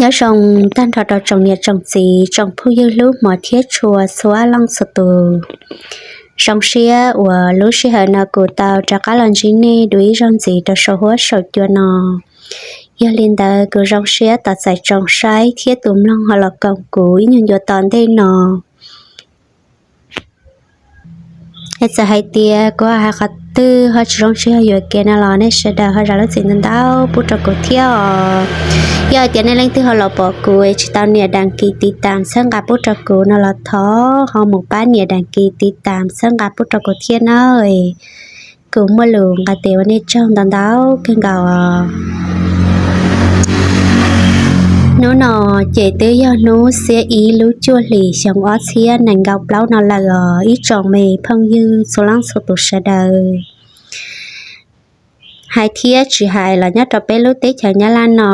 Nyob zoo tag nrho rau tsoom niam tsoom txiv tsoom phooj ywg hlub hmov thiab tshua txhua leej txhua tus. Zoo siab uas lub sij hawm no kuv tau rov qab los ntsib nej dua ib zaug ntxiv rau saum huab saum cua no. Yog li ntawd kuv zoo siab tos txais tsoom saib thiab tus mloog ho los koom kuv ib nyuag ncua tom ntej no. Es txawm hais tias kuv hais qhov twg ho tsis zoo tsis yog yuam kev no los nej sawv daws ho zam lub txim ntau ntau pub rau kuv thiab os. Yog tias nej leej twg ho los pom kuv tsis tau nias đăng ký tiv tam txhawb nqa pub rau kuv no los thov ho mus pab nias đăng ký tiv tam txhawb nqa pub rau kuv thiab nawb. Kuv muaj lus nqa tes ua nej tsaug ntau ntau kawg nkaus os. Hnub no ces twb yog hnub xiab ib lub cuaj hlis xyoo ob txhiab nees nkaum plaub no lawm os ib tsoom me phooj ywg txhua leej txhua tus sawv daws. Hais thiab tsis hais los nyob rau peb lub teb chaws Nyab Laj no,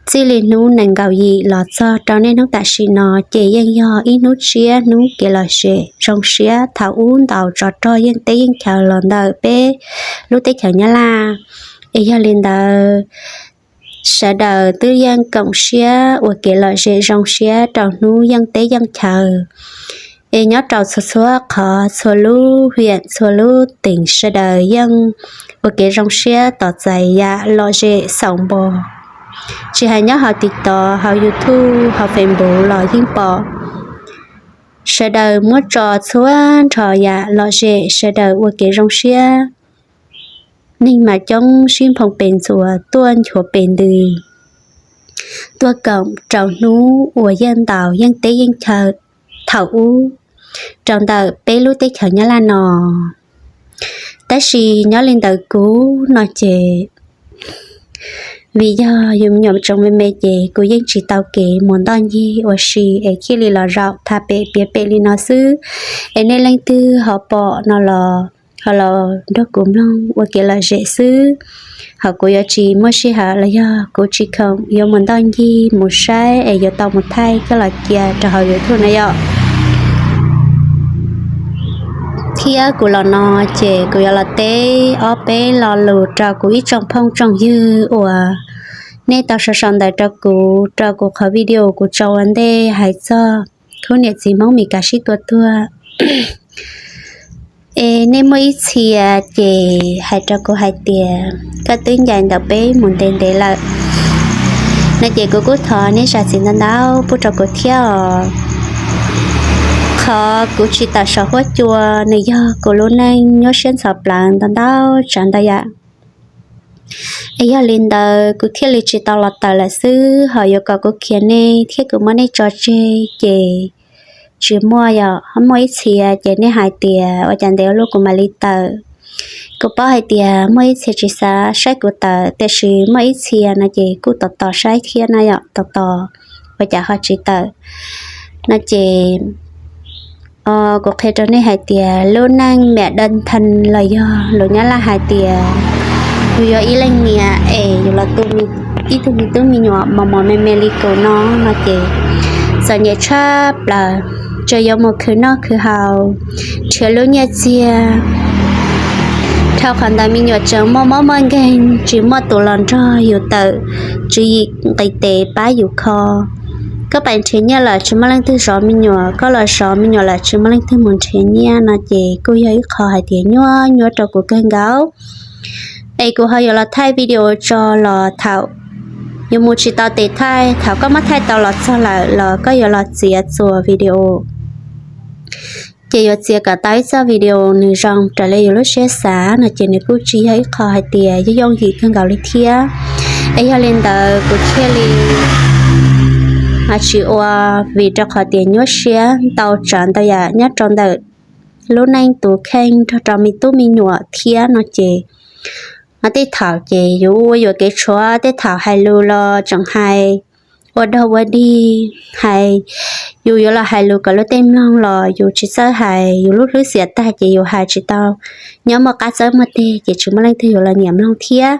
txij li hnub nees nkaum yim los txog rau niaj hnub tam sim no ces yeej yog ib hnub tshiab hnub kev lom zem zoo siab thaum ub ntaus tsov rog yeej teb yeej chaw los ntawm peb lub teb chaws Nyab Laj. Es yog li ntawd, sawv daws twb yeej koom siab ua kev lom zem zoo siab rau hnub yeej teb yeej chaw. Es nyob rau txhua txhua qhov txhua lub hiam txhua lub teem sawv daws yeej ua kev zoo siab tos txais yam lom zem xaus npo. Tsis hais nyob hauv TikTok, hauv YouTube, hauv Facebook los yeej pom sawv daws muab tso txhua nrho yam lom zem, sawv daws ua kev zoo siab, neeg mas coob sib nphoo pes ntxuas tuaj nchuav pes ntws, tuaj koom rau hnub uas yeej ntaus yeej teb yeej chaw thaum ub rau ntawm peb lub teb chaws Nyab Laj no. Tab sis nyob li ntawd kuv no ces vim yog yus me nyuam tseem me me ces kuv yeej tsis tau kev mus ntoj ncig ua si es thiaj li los zaum tham pem piav pem li no xwb. Es nej leej twg ho pom no los ho los nrog kuv mloog ua kev lom zem xwb. Ho kuv yuav tsis muaj sij hawm los yog kuv tsis khoom yuav mus ntoj ncig mus saib es yuav tau mus thaij coj los cia rau hauv YouTube na yom. Thiab kuv los no ces kuv yuav los teb ob peb lo lus rau kuv ib tsoom phooj tsoom ywg uas nej tau sau sau ntawv rau kuv, rau kuv qhov video kuv tso ua ntej hais txog khub niam txiv Hmoob Mes Kas sib tua tuag. Es nej muaj ib txhia ces hais rau kuv hais tias koj twb ncaim ntawm peb mus ntev ntev lawm no ces kuv kuj thov nej zam txim ntau ntau pub rau kuv thiab os. Qhov kuv tsis tawm saum huab cua nws yog kuv lub neej nyuaj siab ntxhov plawv ntau ntau tsav ntau yam. Es yog li ntawd kuv thiaj li tsis tau los tawm lawm xwb, ho yuav kom kuv khiav nej thiab kuv muab nej tso tseg ces tsis muaj. Yog muaj ib txhia ces nej hais tias ua cas ntev ua luaj kuv mam li tawm. Kuv paub hais tias muaj ib txhia tsis xav saib kuv tawm, tiam sis muaj ib txhia no ces kuj tos tos saib thiab na yom, tos tos ua cas ho tsis tawm no ces kuv qhia rau nej hais tias lub neej mẹ đơn thân los yog lus Nyab Laj hais tias yus yuav ib leej niam es yus los tu ib tug me tub me nyuam mos mos me me li kuv no no ces txom nyem tshaj plaws, tsuas yuav mus khwv noj khwv haus, nrhiav lub nyiaj txiag. Dhau qhov ntawd me nyuam tseem muaj mob muaj nkeeg, tsis muaj tus los nrog yus tawm tswv yim nqis tes pab yus kho. Koj pais nrhiav nyiaj lawm tsis muaj leej twg zov me nyuam, koj los zov me nyuam lawm tsis muaj leej twg mus nrhiav nyiaj no ces kuj yog ib qho hais tias nyuaj nyuaj rau kuv kawg nkaus. Es kuv ho yuav los thaij video tso los thaum yuav mus tsis tau tes thaij, thaum koj muab thaij tau los txog lawm los koj yuav los txiav txuas video. Ces yuav txiav kom tau ib txoj video nws zoo raws li yus lub siab xav no ces nws kuj tsis yog ib qho hais tias yooj yooj yim kawg nkaus li thiab. Es yog li ntawd kuv thiaj li tsis ua, vim rau qhov tias nyuaj siab ntau tsav ntau yam nyob rau ntawm lub neej tus kheej nrog rau me tub me nyuam thiab no ces, tej thaum ces yus ua yuam kev tshuav, tej thaum hais lus los tseem hais ua dog ua dig, hais, yus yuav los hais lus kom luag tej mloog los yus tsis txawj hais, yus lub hlwb xiam tag ces yus hais tsis tau, nyob muaj qab txawb muaj teg ces tsis muaj leej twg yuav los nyiam mloog thiab.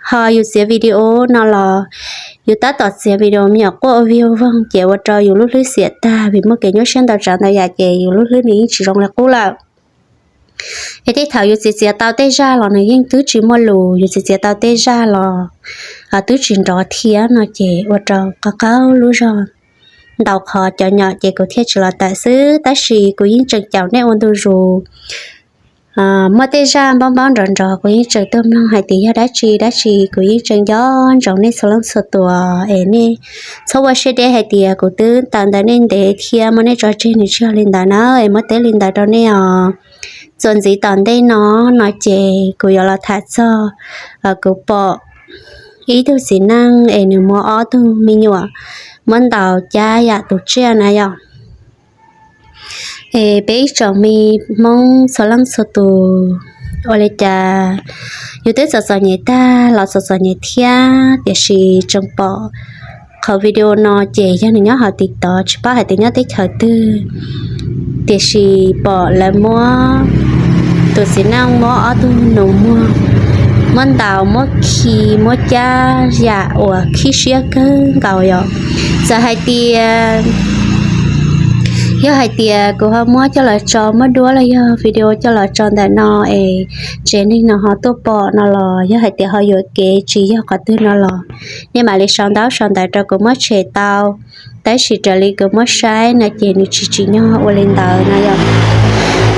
Ho yus txiav video no los yus tab tom txiav video me nyuam quaj ua vig ua voog ces ua rau yus lub hlwb xiam tag vim muaj kev nyuaj siab ntau tsav ntau yam ces yus lub hlwb nws yeej tsis zoo li qub lawm. Es tej thaum yus txiav txiav tau tej zaj los nws yeej twb tsis muaj lus, yus txiav txiav tau tej zaj los twb tsis nrov thiab no ces ua rau qab qaug lub zog ntau qhov cov nyom ces kuv thiaj tsis los tawm xwb, tab sis kuv yeej tseem caum nej ua ntu zus. Muaj tej zaj npaub npaub nrov nrov kuv yeej tseem tuaj mloog hais tias yog dab tsi dab tsi, kuv yeej tseem nco ntsoov nej txhua leej txhua tus es nej txhob ua siab deb hais tias kuv twb tawm ntawm nej ntev thiab muab nej tso tseg, nws tsis yog li ntawd na, es muab teb li ntawd rau nej os. Txuas ntxiv tom ntej no, no ces kuv yuav los tham txog kuv pom ib tug txiv neej es nws muab ob tug me nyuam muab ntaus cab yam tus tsiaj na yom. Es peb ib tsoom me Hmoob txhua leej txhua tus, ua li cas yus twb txom txom nyem tag los txom txom nyem thiab, tiam sis tseem pom qhov video no ces yog nws nyob hauv TikTok, tsis paub hais tias nyob teb chaws twg, tiam sis pom lawv muab tus txiv neej muab ob tug nus muag muab ntaus, muab khi, muab cab yam uas khib siab kawg nkaus yom. Txawm hais tias, yog hais tias kuv ho muab coj los tso, muab duab los yog video coj los tso ntawm no es tsev neeg no ho tuaj pom no los yog hais tias ho yuam kev tsis yog qhov twg no los nej mam li sau ntaub sau ntawv rau kuv muab tshem tau. Tab sis raws li kuv muab saib no ces nws tsis tsim nyog ua li ntawd no yom.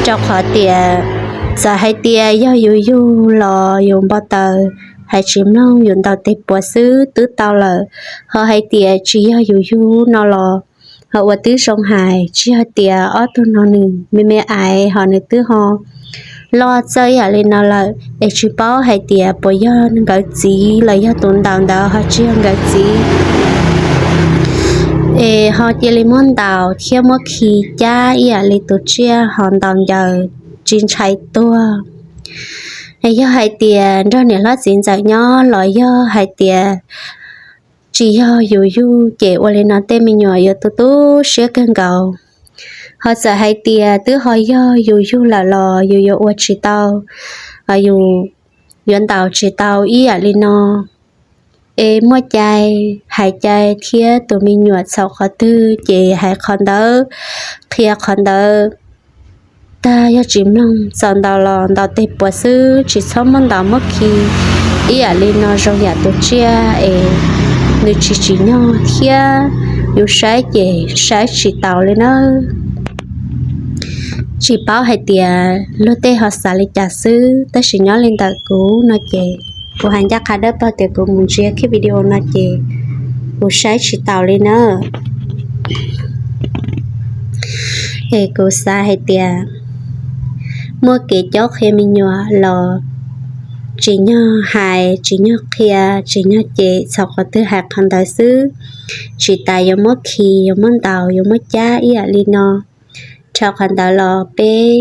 Rau qhov tias txawm hais tias yog yus yug los yus npau taws hais tsis mloog, yus ntaus tes puav xwb twb tau lawm. Ho hais tias tsis yog yus yug no los ho ua twb zoo hais, tsis yog tias ob tug no nws me me aiv ho nws twb ho loj txawj ib yam li no lawm es tsis paub hais tias puas yog nkawd txiv los yog tus ntaus ntawd ho tsis yog nkawd txiv. Es ho cia li muab ntaus thiab muab khi cab ib yam li tus tsiaj ho ntaus ncaws tsis ntshai tuag. Es yog hais tias nrog niam hlob txiv ntxawm nyob los yog hais tias tsis yog yus yug ces ua li no tej me nyuam yuav tu tu siab kawg nkaus. Ho txawm hais tias twb ho yog yus yug lawm los yus yuav ua tsis tau, yus yuav ntaus tsis tau ib yam li no. Es muaj cai hais cai thiab tus me nyuam txhaum qhov twg ces hais qhov ntawd, qhia qhov ntawd. Tag yog tsis mloog, txaus ntaus los ntaus tes puav xwb, tsis txhob muab ntaus muab khi ib yam li no zoo yam tus tsiaj es nws tsis tsim nyog thiab yus saib ces saib tsis taus li nawb. Tsis paub hais tias luag tej ho xav li cas xwb, tab sis nyob li ntawm kuv no ces kuv hais ncaj qha dawb paug tias kuv mus ntsia kiag video no ces kuv saib tsis taus li nawb. Es kuv xav hais tias muaj kev cob qhia me nyuam los tsim nyog hais, tsim nyog qhia, tsim nyog cem, txhaum qhov twg hais qhov ntawd xwb. Tsis tas yuav muab khi, yuav muab ntaus, yuav muab cab ib yam li no. Rau qhov ntawd los peb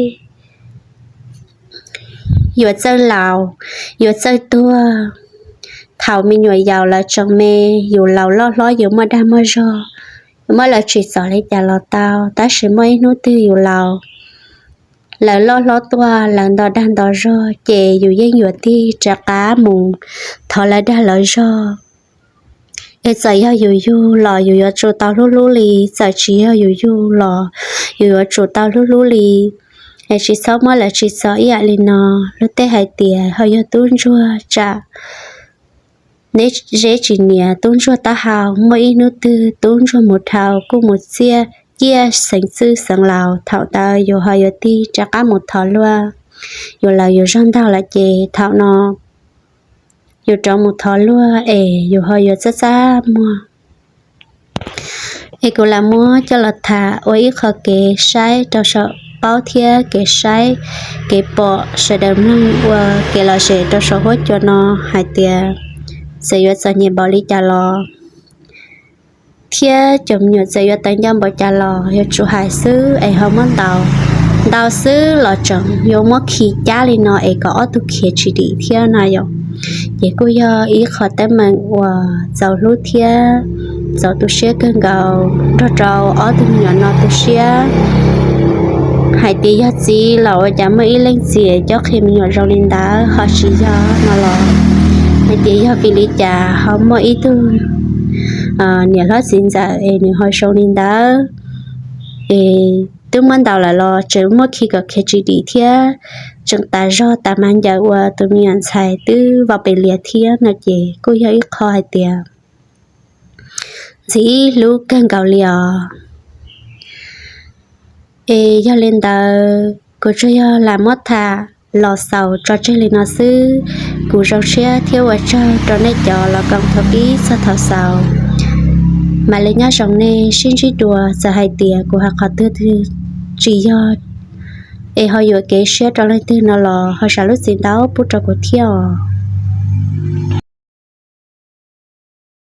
yuav txawj laus, yuav txawj tuag. Thaum me nyuam yaus lawv tseem me, yus laus loj hlob yus muaj dag muaj zog, muab lawv tsim txom li cas los tau, tab sis muaj ib hnub twg yus laus, lawv loj hlob tuaj, lawv nto dag nto zog ces yus yeej yuav tig rov qab mus thov lawv dag lawv zog. Es txawm yog yus yug los yus yuav tsum tau hlub hlub li, txawm tsis yog yus yug los yus yuav tsum tau hlub hlub li. Es tsis txhob muab lawv tsim txom ib yam li no. Luag tej hais tias ho yog tub ntsuag tsam neb zeb tsis nias, tub ntsuag taub hau, muaj ib hnub twg tub ntsuag mus dhau kuj mus txiaj ciaj xeev txwj xeev laus, thaum ntawd yus ho yuav tig rov qab mus thov luag. Yus laus yus zog ntau lawm ces thaum no yus rov mus thov luag es yus ho yuav txaj txaj muag. Es kuv lam muab coj los tham ua ib qho kev saib rau saum paub thiab kev saib, kev pom sawv daws mloog ua kev lom zem rau saum huab cua no hais tias txawm yuav txom nyem npaum li cas los thiab cov me nyuam txawm yuav tawv ncauj npaum cas los yuav tsum hais xwb es ho muab ntaus. Ntaus xwb los tseem yuav muab khi cab li no es kom ob tug khiav tsis dim thiab na yom. Ces kuj yog ib qho teeb meem uas txaus hlub thiab txaus tu siab kawg nkaus nrog rau ob tug me nyuam no tu siab. Hais tias yog txiv los ua cas muaj ib leej txiv cob qhia me nyuam zoo li ntawd, ho tsis yog no los hais tias yog vim li cas ho muaj ib tug niam hlob txiv ntxawm es nws ho zoo li ntawd. Es twb muab ntaus lawm los tseem muab khi kom khiav tsis dim thiab, tseem tas zog tas mas ncaws ua tus me nyuam ntxhais twb vau pes lias thiab no ces kuj yog ib qho hais tias ntxim hlub kawg nkaus li os. Es yog li ntawd kuv tsuas yog lam muab tham los xaus tso tseg li no xwb. Kuv zoo siab thiab ua tsaug rau nej cov los koom thaum pib txog thaum xaus. Mam li nyob zoo nej sib ntsib dua, txawm hais tias kuv hais qhov twg twg tsis yog es ho yuam kev siab rau leej twg no los ho zam lub txim ntau pub rau kuv thiab os.